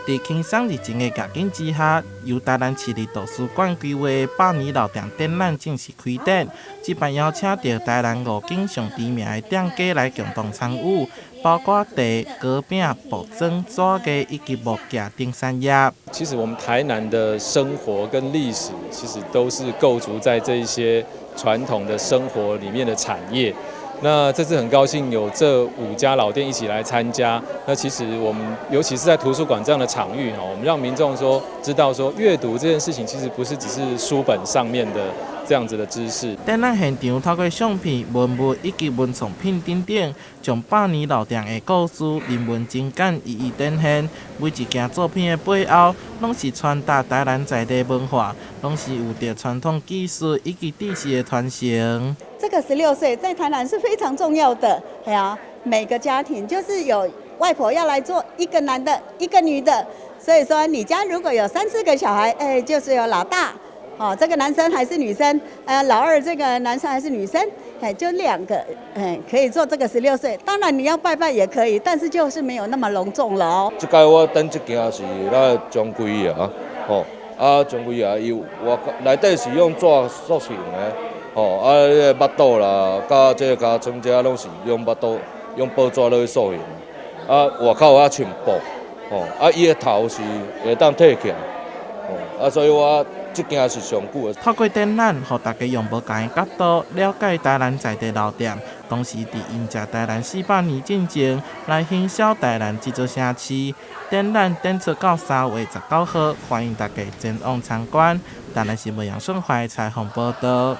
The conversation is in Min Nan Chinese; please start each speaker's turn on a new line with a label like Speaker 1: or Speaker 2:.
Speaker 1: 佇輕鬆熱情的環境之下，由台南市立圖書館規劃的百年老店展覽正式開展。這擺邀請著台南五間上知名的店家來共同參與，包括茶、糕餅、布莊、紙藝以及木匠等產業。
Speaker 2: 其實我們台南的生活跟歷史，其實都是構築在這一些傳統的生活裡面的產業。那這次很高興有這五家老店一起來參加。那其實我們尤其是在圖書館這樣的場域，我們讓民眾說知道說閱讀這件事情其實不是只是書本上面的這樣子的知識。
Speaker 1: 展覽現場透過相片、文物以及文創品等等，將百年老店的故事、人文情感一一展現。每一件作品的背後，攏是傳達台南在地文化，攏是有著傳統技術以及知識的傳承。
Speaker 3: 這個16歲在台南是非常重要的，係啊，每個家庭就是有外婆要來做一個男的，一個女的，所以說你家如果有三四個小孩，哎，就是有老大，哦，這個男生還是女生，老二這個男生還是女生，哎，就兩個，哎，可以做這個十六歲。當然你要拜拜也可以，但是就是沒有那麼隆重了哦。
Speaker 4: 這擺我展這件是咱張櫃爺，吼，啊張櫃爺伊外內底是用紙塑形的。吼，啊，彼个腹肚啦，佮這個尻川這攏是用腹肚用報紙落去塑形，啊，外口啊穿布，吼，啊，伊的頭是會當退起來，吼，啊，所以我這件是上久的。
Speaker 1: 透過展覽，予大家用無仝的角度了解台南在地老店，同時佇迎接台南400年進前來行銷台南這座城市。展覽展出到3月19號，歡迎大家前往參觀。台南新聞楊順懷採訪報導。